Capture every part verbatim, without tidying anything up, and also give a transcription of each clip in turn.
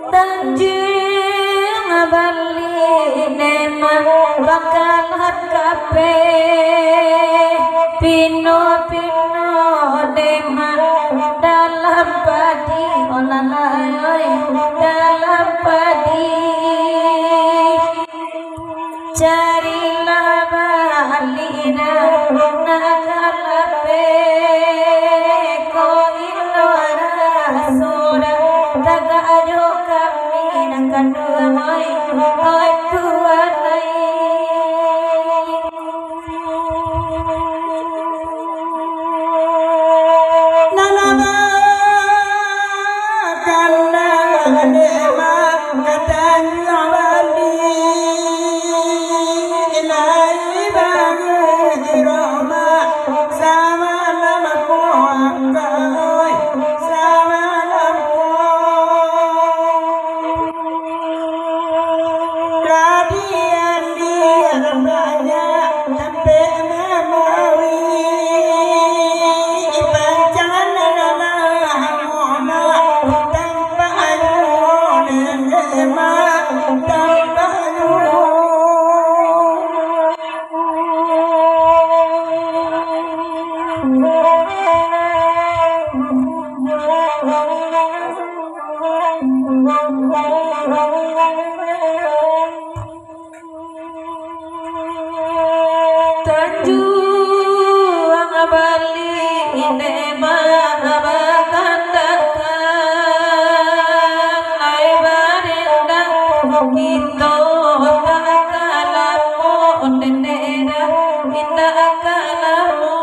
Tanjuang Bali demak bakalah kapeh, pino-pino demak dalam padi, olah lai oi, dalam padi. Carilah Bali nan ka lapeh, ko indak ado sudah tagak jo kami nan kaduo, oi, oi tuan ai. Nan aba kandang demak ka Tanjuang Bali, lai bangih romak samalam ko angkai, samalam ko. Radian-dian banyak tampek mamawi, pancangan dalam amuah tampak ayu, nenek mak tampak ayu. Tanjuang Bali demak bakandakan, lai barendang kito tak ka lamo, nenek dah indak ka lamo.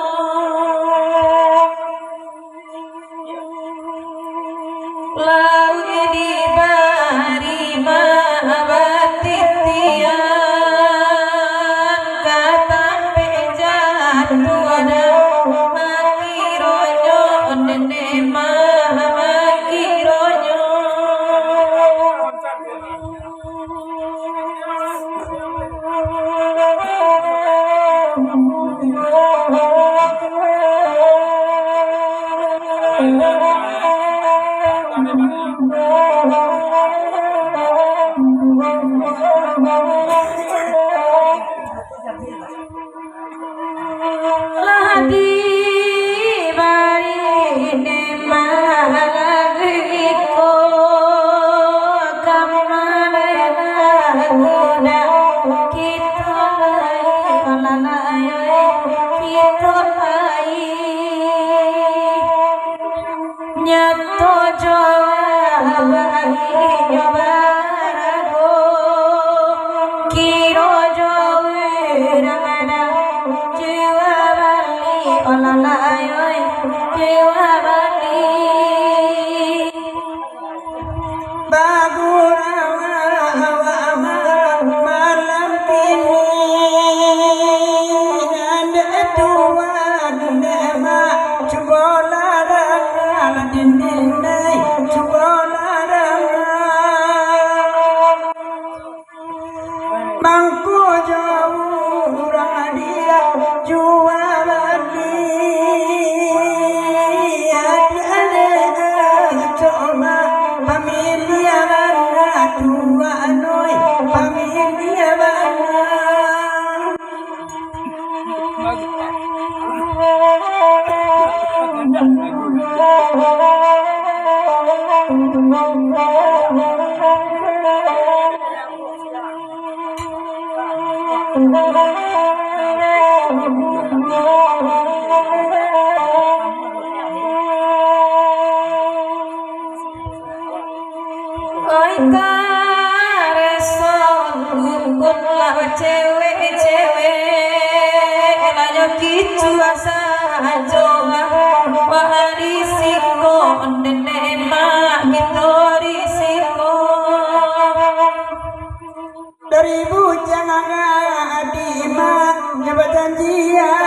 Lauik dibari mah batitian, ka tampek jatuah dah, makironyo nenek mah, makironyo. Lah dibari nikmat lagi iko, kamana lah budak kito lai, alah lai, kito lai. Nyato jo awak inyo barago, kiro jo urang anak juwa bali, alah lai, oi, juwa bali. Bagurau awak malam kini, nan dek tuan dek mak, cubolah danga dinding nai, cubolah danga. Mangko jo urang dia juwa bali, ati aleh coma pamiliah bana tuan oi, pamiliah bana. Oi, kareso ukun lah cewek-cewek. Ibu jangan di ma nyo bajanji ya.